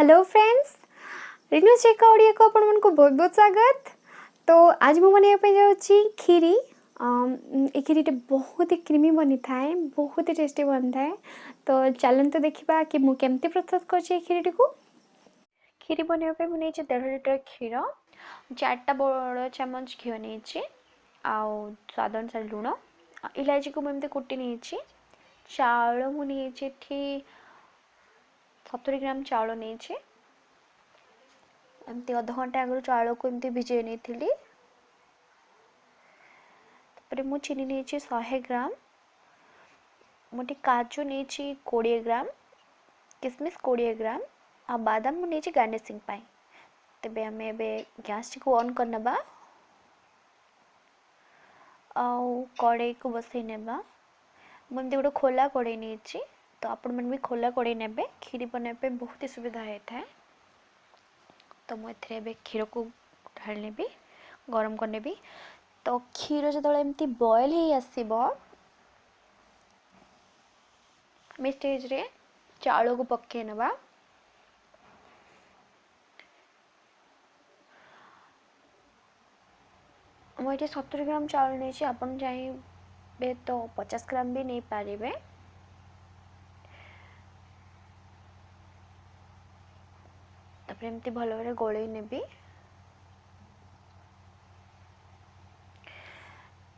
Hello friends, रिनु चेका ओडिया को आपण मानକୁ बहुत बहुत स्वागत। तो आज ମୁଁ ବନେଇବା ପାଇଁ ଯାଉଛି କ୍ଷୀରି। ଏ କ୍ଷୀରିଟା ବହୁତ ହି କ୍ରିମି ବନିଥାଏ, ବହୁତ ହି ଟେଷ୍ଟି ବନିଥାଏ। ତ ଚାଲନ୍ତୁ ଦେଖିବା କି ମୁଁ କେମିତି ପ୍ରସ୍ତୁତ କରୁଛି ଏ କ୍ଷୀରିଟିକୁ। କ୍ଷୀରି ବନେଇବା ପାଇଁ ମୁଁ ନେଇଛି 1.5 ଲିଟର କ୍ଷୀର, 4ଟା ବଡ଼ ଚାମଚ ଘିଅ ନେଇଛି, ଆଉ ସ୍ୱାଦ ଅନୁସାରେ ଲୁଣ, ଇଲାଇଚିକୁ ମୁଁ ଏମିତି କୁଟି ନେଇଛି। ଚାଉଳ ମୁଁ ନେଇଛି ଏଠି 70 ଗ୍ରାମ ଚାଉଳ ନେଇଛି। ଏମିତି ଅଧଘଣ୍ଟା ଆଗରୁ ଚାଉଳକୁ ଏମିତି ଭିଜେଇ ନେଇଥିଲି। ତାପରେ ମୁଁ ଚିନି ନେଇଛି 100 ଗ୍ରାମ, ମୁଁ ଏଠି କାଜୁ ନେଇଛି 20 ଗ୍ରାମ, କିସମିସ୍ 20 ଗ୍ରାମ, ଆଉ ବାଦାମ ମୁଁ ନେଇଛି ଗାର୍ନିସିଂ ପାଇଁ। ତେବେ ଆମେ ଏବେ ଗ୍ୟାସ୍ଟିକୁ ଅନ୍ କରିନେବା ଆଉ କଡ଼େଇକୁ ବସେଇ ନେବା। ମୁଁ ଏମିତି ଗୋଟେ ଖୋଲା କଡ଼େଇ ନେଇଛି, ତ ଆପଣମାନେ ବି ଖୋଲା କଡ଼େଇ ନେବେ। କ୍ଷୀରି ବନେଇବା ପାଇଁ ବହୁତ ହି ସୁବିଧା ହେଇଥାଏ। ତ ମୁଁ ଏଥିରେ ଏବେ କ୍ଷୀରକୁ ଢାଳି ନେବି, ଗରମ କରିନେବି। ତ କ୍ଷୀର ଯେତେବେଳେ ଏମିତି ବଏଲ୍ ହେଇ ଆସିବ, ଆମେ ଷ୍ଟେଜ୍ରେ ଚାଉଳକୁ ପକାଇ ନେବା। ମୁଁ ଏଠି 70 ଗ୍ରାମ ଚାଉଳ ନେଇଛି, ଆପଣ ଚାହିଁବେ ତ 50 ଗ୍ରାମ ବି ନେଇପାରିବେ। ତାପରେ ଏମିତି ଭଲ ଭାବରେ ଗୋଳେଇ ନେବି।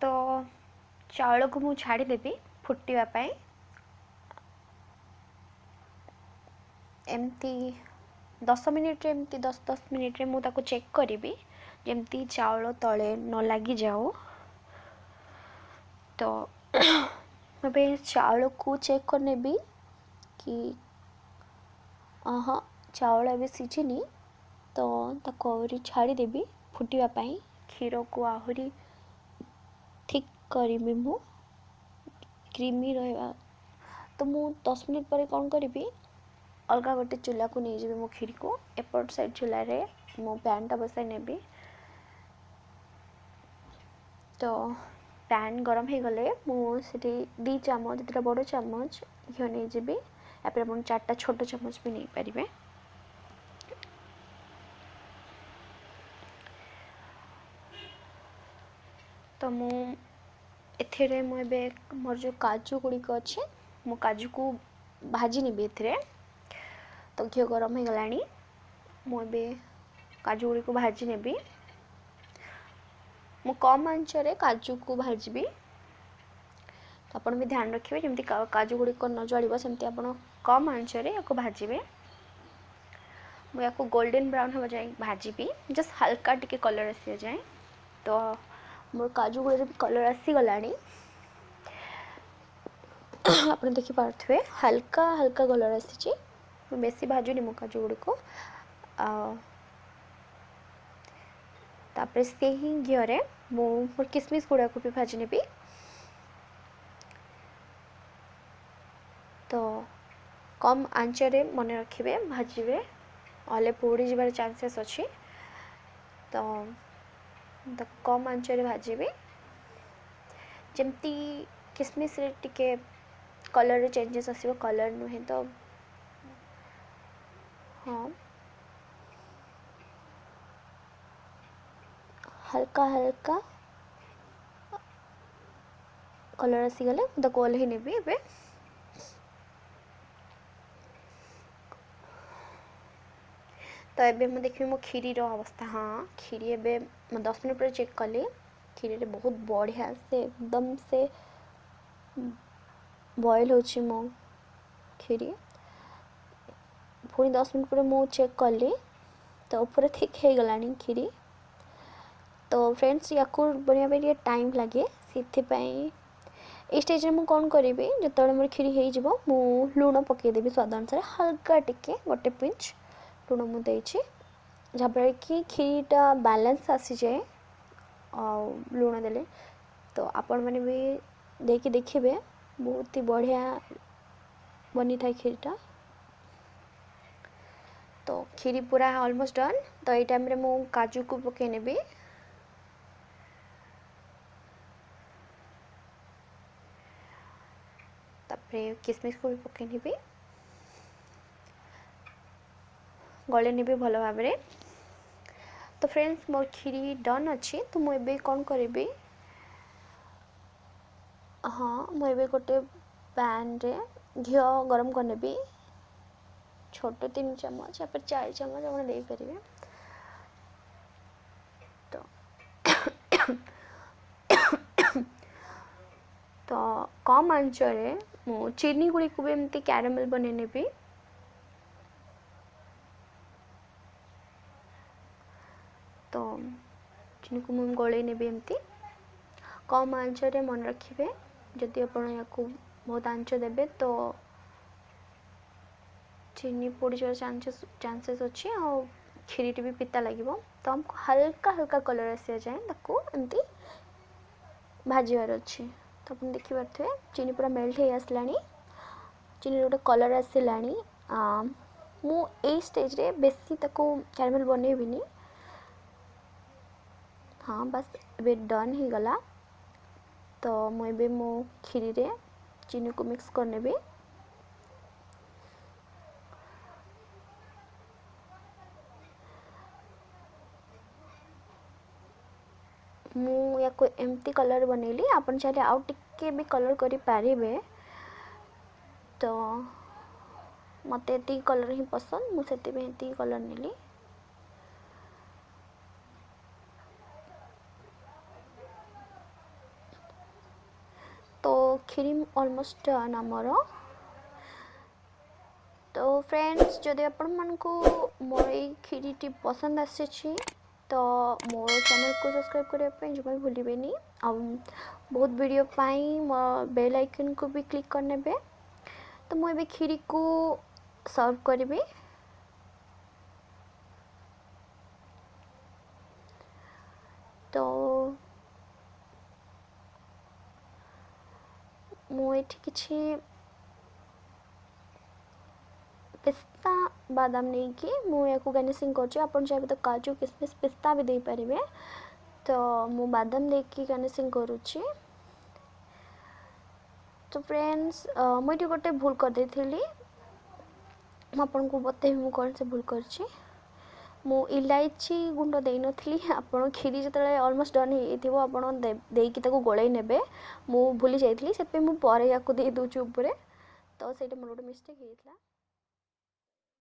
ତ ଚାଉଳକୁ ମୁଁ ଛାଡ଼ିଦେବି ଫୁଟିବା ପାଇଁ। ଏମିତି 10 ମିନିଟ୍ରେ, ଏମିତି 10 ମିନିଟ୍ରେ ମୁଁ ତାକୁ ଚେକ୍ କରିବି, ଯେମିତି ଚାଉଳ ତଳେ ନ ଲାଗିଯାଉ। ତ ଏବେ ଚାଉଳକୁ ଚେକ୍ କରିନେବି କି ହଁ ଚାଉଳ ଏବେ ସିଝିନି, ତ ତାକୁ ଆହୁରି ଛାଡ଼ିଦେବି ଫୁଟିବା ପାଇଁ। କ୍ଷୀରକୁ ଆହୁରି ଥିକ୍ କରିବି ମୁଁ, କ୍ରିମି ରହିବା। ତ ମୁଁ 10 ମିନିଟ୍ ପରେ କ'ଣ କରିବି, ଅଲଗା ଗୋଟେ ଚୁଲାକୁ ନେଇଯିବି ମୋ କ୍ଷୀରିକୁ। ଏପଟ ସାଇଡ଼୍ ଚୁଲାରେ ମୁଁ ପ୍ୟାନ୍ଟା ବସାଇ ନେବି। ତ ପ୍ୟାନ୍ ଗରମ ହେଇଗଲେ ମୁଁ ସେଠି 2 ଚାମଚ, 2ଟା ବଡ଼ ଚାମଚ ଘିଅ ନେଇଯିବି। ତାପରେ ଆପଣ 4ଟା ଛୋଟ ଚାମଚ ବି ନେଇପାରିବେ। ତ ମୁଁ ଏଥିରେ ମୁଁ ଏବେ ମୋର ଯେଉଁ କାଜୁ ଗୁଡ଼ିକ ଅଛି, ମୁଁ କାଜୁକୁ ଭାଜି ନେବି ଏଥିରେ। ତ ଘିଅ ଗରମ ହେଇଗଲାଣି, ମୁଁ ଏବେ କାଜୁ ଗୁଡ଼ିକୁ ଭାଜି ନେବି। ମୁଁ କମ୍ ଆଞ୍ଚରେ କାଜୁକୁ ଭାଜିବି। ତ ଆପଣ ବି ଧ୍ୟାନ ରଖିବେ ଯେମିତି କାଜୁ ଗୁଡ଼ିକ ନ ଜଳିବ, ସେମିତି ଆପଣ କମ୍ ଆଞ୍ଚରେ ୟାକୁ ଭାଜିବେ। ମୁଁ ୟାକୁ ଗୋଲ୍ଡେନ୍ ବ୍ରାଉନ୍ ହେବା ଯାଏଁ ଭାଜିବି, ଜଷ୍ଟ ହାଲକା ଟିକେ କଲର୍ ଆସିବା ଯାଏଁ। ତ ମୋର କାଜୁ ଗୁଡ଼ିରେ ବି କଲର୍ ଆସିଗଲାଣି, ଆପଣ ଦେଖିପାରୁଥିବେ ହାଲକା ହାଲକା କଲର୍ ଆସିଛି। ମୁଁ ବେଶୀ ଭାଜୁନି ମୋ କାଜୁ ଗୁଡ଼ିକୁ। ଆଉ ତାପରେ ସେହି ଘିଅରେ ମୁଁ ମୋର କିସମିସ୍ ଗୁଡ଼ାକୁ ବି ଭାଜି ନେବି। ତ କମ୍ ଆଞ୍ଚରେ ମନେ ରଖିବେ ଭାଜିବେ, ନହେଲେ ପୋଡ଼ିଯିବାର ଚାନ୍ସେସ୍ ଅଛି। ତ ତାକୁ କମ୍ ଆଞ୍ଚରେ ଭାଜିବି, ଯେମିତି କିସମିସ୍ରେ ଟିକେ କଲର୍ରେ ଚେଞ୍ଜେସ୍ ଆସିବ। କଲର୍ ନୁହେଁ ତ, ହଁ ହାଲକା ହାଲକା କଲର୍ ଆସିଗଲେ ମୁଁ ତାକୁ ଓହ୍ଲେଇ ନେବି ଏବେ। ତ ଏବେ ମୁଁ ଦେଖିବି ମୋ କ୍ଷୀରିର ଅବସ୍ଥା। ହଁ କ୍ଷୀରି ଏବେ ମୁଁ 10 ମିନିଟ୍ ପରେ ଚେକ୍ କଲି, କ୍ଷୀରିରେ ବହୁତ ବଢ଼ିଆ ସେ ଏକଦମ ସେ ବଏଲ୍ ହେଉଛି ମୋ କ୍ଷୀରି। ପୁଣି 10 ମିନିଟ୍ ପରେ ମୁଁ ଚେକ୍ କଲି, ତ ପୁରା ଥିକ୍ ହେଇଗଲାଣି କ୍ଷୀରି। ତ ଫ୍ରେଣ୍ଡସ୍, ୟାକୁ ବନେଇବା ପାଇଁ ଟିକେ ଟାଇମ୍ ଲାଗେ, ସେଥିପାଇଁ ଏଇ ଷ୍ଟେଜ୍ରେ ମୁଁ କ'ଣ କରିବି, ଯେତେବେଳେ ମୋର କ୍ଷୀରି ହେଇଯିବ ମୁଁ ଲୁଣ ପକାଇଦେବି ସ୍ୱାଦ ଅନୁସାରେ, ହାଲକା ଟିକେ ଗୋଟେ ପିଞ୍ଚ ଲୁଣ ମୁଁ ଦେଇଛି, ଯାହାଫଳରେ କି କ୍ଷୀରିଟା ବାଲାନ୍ସ ଆସିଯାଏ ଆଉ ଲୁଣ ଦେଲେ। ତ ଆପଣମାନେ ବି ଦେଇକି ଦେଖିବେ, ବହୁତ ହି ବଢ଼ିଆ ବନିଥାଏ କ୍ଷୀରିଟା। ତ କ୍ଷୀରି ପୁରା ଅଲମୋଷ୍ଟ ଡନ୍। ତ ଏଇ ଟାଇମ୍ରେ ମୁଁ କାଜୁକୁ ପକାଇ ନେବି। ତାପରେ କିସମିସ୍କୁ ବି ପକାଇ ନେବି। ଗୋଳେଇ ନେବି ଭଲ ଭାବରେ। ତ ଫ୍ରେଣ୍ଡସ୍, ମୋର କ୍ଷୀରି ଡନ୍ ଅଛି। ତ ମୁଁ ଏବେ କ'ଣ କରିବି? ହଁ, ମୁଁ ଏବେ ଗୋଟେ ପ୍ୟାନ୍ରେ ଘିଅ ଗରମ କରିନେବି, ଛୋଟ 3 ଚାମଚ या फिर 4 ଚାମଚ ଆପଣ ଦେଇପାରିବେ। ତ ତ କମ୍ ଆଞ୍ଚରେ ମୁଁ ଚିନି ଗୁଡ଼ିକୁ ବି ଏମିତି କ୍ୟାରାମେଲ୍ ବନେଇ ନେବି। ତ ଚିନିକୁ ମୁଁ ଗୋଳେଇ ନେବି ଏମିତି କମ୍ ଆଞ୍ଚରେ। ମନେ ରଖିବେ, ଯଦି ଆପଣ ୟାକୁ ବହୁତ ଆଞ୍ଚ ଦେବେ ତ ଚିନି ପୋଡ଼ିଯିବାର ଚାନ୍ସେସ୍ ଅଛି ଆଉ କ୍ଷୀରିଟି ବି ପିତା ଲାଗିବ। ତ ଆମକୁ ହାଲକା ହାଲକା କଲର୍ ଆସିବା ଯାଏଁ ତାକୁ ଏମିତି ଭାଜିବାର ଅଛି। ତ ଆପଣ ଦେଖିପାରୁଥିବେ, ଚିନି ପୁରା ମେଲ୍ଟ ହେଇ ଆସିଲାଣି, ଚିନିର ଗୋଟେ କଲର୍ ଆସିଲାଣି। ମୁଁ ଏଇ ଷ୍ଟେଜ୍ରେ ବେଶୀ ତାକୁ କ୍ୟାରାମେଲ୍ ବନେଇବିନି। ହଁ, ବାସ୍ ଏବେ ଡନ୍ ହେଇଗଲା। ତ ମୁଁ ଏବେ ମୋ କ୍ଷୀରିରେ ଚିନିକୁ ମିକ୍ସ କରିନେବି। ମୁଁ ୟାକୁ ଏମିତି କଲର୍ ବନେଇଲି, ଆପଣ ଚାହିଁଲେ ଆଉ ଟିକେ ବି କଲର୍ କରିପାରିବେ। ତ ମୋତେ ଏତିକି କଲର୍ ହିଁ ପସନ୍ଦ, ମୁଁ ସେଥିପାଇଁ ଏତିକି କଲର୍ ନେଲି। ତ କ୍ଷୀରି ଅଲମୋଷ୍ଟ ଡନ୍ ଆମର। ତ ଫ୍ରେଣ୍ଡସ୍, ଯଦି ଆପଣମାନଙ୍କୁ ମୋର ଏଇ କ୍ଷୀରିଟି ପସନ୍ଦ ଆସିଛି ତ ମୋ ଚ୍ୟାନେଲକୁ ସବସ୍କ୍ରାଇବ୍ କରିବା ପାଇଁ ଜମା ବି ଭୁଲିବେନି, ଆଉ ବହୁତ ଭିଡ଼ିଓ ପାଇଁ ମୋ ବେଲ୍ ଆଇକନ୍କୁ ବି କ୍ଲିକ୍ କରିନେବେ। ତ ମୁଁ ଏବେ କ୍ଷୀରିକୁ ସର୍ଭ କରିବି। ତ ମୁଁ ଏଠି କିଛି ପିସ୍ତା ବାଦାମ ନେଇକି ମୁଁ ୟାକୁ ଗାର୍ନିସିଂ କରୁଛି। ଆପଣ ଚାହିଁବେ ତ କାଜୁ, କିସମିସ୍, ପିସ୍ତା ବି ଦେଇପାରିବେ। ତ ମୁଁ ବାଦାମ ଦେଇକି ଗାର୍ନିସିଂ କରୁଛି। ତ ଫ୍ରେଣ୍ଡସ୍, ମୁଁ ଏଠି ଗୋଟେ ଭୁଲ କରିଦେଇଥିଲି, ମୁଁ ଆପଣଙ୍କୁ ବତେଇବି ମୁଁ କ'ଣ ସେ ଭୁଲ କରିଛି। ମୁଁ ଇଲାଇଚି ଗୁଣ୍ଡ ଦେଇନଥିଲି। ଆପଣ କ୍ଷୀରି ଯେତେବେଳେ ଅଲମୋଷ୍ଟ ଡନ୍ ହେଇଯାଇଥିବ, ଆପଣ ଦେଇକି ତାକୁ ଗୋଳେଇ ନେବେ। ମୁଁ ଭୁଲି ଯାଇଥିଲି, ସେଥିପାଇଁ ମୁଁ ପରେ ୟାକୁ ଦେଇ ଦେଉଛି ଉପରେ। ତ ସେଇଟା ମୋର ଗୋଟେ ମିଷ୍ଟେକ୍ ହେଇଯାଇଥିଲା।